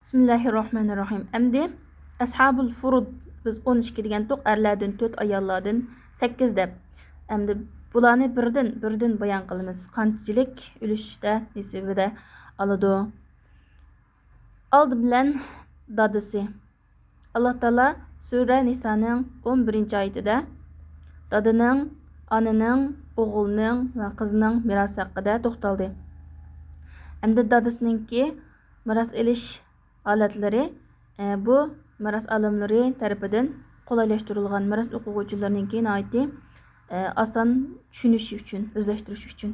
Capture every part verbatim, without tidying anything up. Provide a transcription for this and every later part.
بىسمىللاھىررەھمانىررەھىم. ئەمدى ئەسھابۇل فۇرۇد، بىز ئون ئىككى دېگەنتۇق، ئەرلەردىن تۆت، ئاياللاردىن سەككىز دەپ. ئەمدى بۇلارنى بىردىن، بىردىن بايان قىلىمىز. قانچىلىك ئۈلۈشتە، نېسىۋىدە ئالىدۇ؟ ئالدى بىلەن دادىسى. ئاللا تائالا سۈرە نىسانىڭ ئون بىرىنچى ئايىتىدە دادىنىڭ، ئانىنىڭ، ئوغۇلنىڭ ۋە قىزنىڭ مىراسى ھەققىدە توختالدى. ئەمدى دادىسىنىڭكى مىراس ئېلىش ھالەتلىرى، ئە، بۇ مىراس ئالىملىرى تەرىپىدىن قولايلاشتۇرۇلغان، مىراس ئوقۇغۇچىلىرىنىڭكى ناھايىتى، ئە، ئاسان چۈشىنىشى ئۈچۈن، ئۆزلەشتۈرۈشى ئۈچۈن.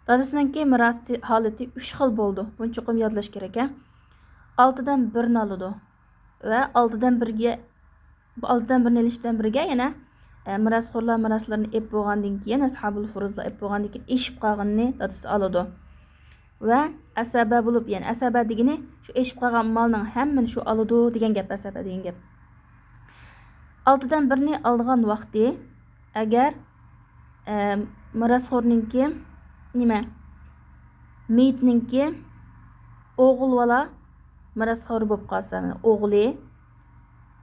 دادىسىنىڭكى مىراس ھالىتى ئۈچ خىل بولىدۇ. بۇنى چوقۇم يادلاش كېرەك، ھە. ئالتىدىن بىرنى ئالىدۇ ۋە ئالتىدىن بىرگە، بۇ ئالتىدىن بىرنى ئېلىش بىلەن بىرگە يەنە، ئە، مىراسخورلار مىراسلىرىنى ئېلىپ بولغاندىن كېيىن، ئەسھابۇل فۇرۇزلار ئېلىپ بولغاندىن كېيىن ئېشىپ قالغىنىنى دادىسى ئالىدۇ. ۋە ئەسەبە بولۇپ، يەنى ئەسەبە دېگىنى شۇ ئېشىپ قالغان مالنىڭ ھەممىنى شۇ ئالىدۇ دېگەن گەپ، ئەسەبە دېگەن گەپ. ئالتىدىن بىرنى ئالىدىغان ۋاقتى، ئەگەر، ئە، مىراسخورنىڭكى، نېمە، مېيىتنىڭكى ئوغۇل بالا مىراسخور بولۇپ قالسا، ئوغلى،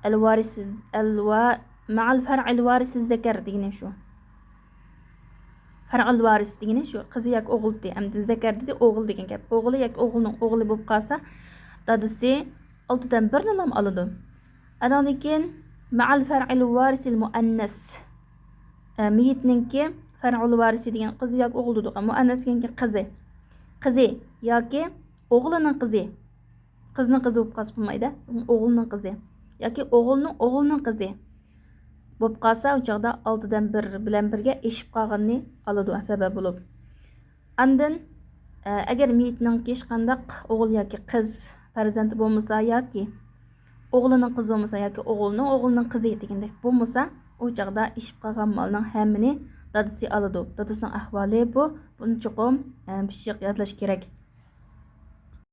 ئەل ۋارىس، ئەل ۋا-، مەئەل فەرئىل ۋارىس زەكەر دېگىنى شۇ. فەرئىل ۋارىس دېگىنى شۇ، قىزى ياكى ئوغلى. ئەمدى زەكەر دېدى، ئوغۇل دېگەن گەپ. ئوغلى ياكى ئوغلىنىڭ ئوغلى بولۇپ قالسا، دادىسى ئالتىدىن بىرنىلا ئالىدۇ. ئانىڭدىن كېيىن مەئەل فەرئىل ۋارىسىل مۇئەننەس. ئە، مېيىتنىڭكى فەرئىل ۋارىسى دېگەن قىزى ياكى ئوغلى دېدۇق. مۇئەننەس دېگەن قىزى. قىزى ياكى ئوغلىنىڭ قىزى. قىزنىڭ قىزى بولۇپ قالسا بولمايدۇ. ئوغلىنىڭ قىزى. ياكى ئوغلىنىڭ ئوغلىنىڭ قىزى بولۇپ قالسا، ئۇ چاغدا ئالتىدىن بىر بىلەن بىرگە ئېشىپ قالغىنىنى ئالىدۇ، ئەسەبە بولۇپ. ئاندىن، ئە، ئەگەر مېيىتنىڭكى ھېچقانداق ئوغۇل ياكى قىز پەرزەنتى بولمىسا ياكى ئوغلىنىڭ قىزى بولمىسا ياكى ئوغلىنىڭ ئوغلىنىڭ قىزى دېگەندەك بولمىسا، ئۇ چاغدا ئېشىپ قالغان مالنىڭ ھەممىنى دادىسى ئالىدۇ. دادىسىنىڭ ئەھۋالى بۇ. بۇنى چوقۇم، ئە، پىششىق يادلاش كېرەك.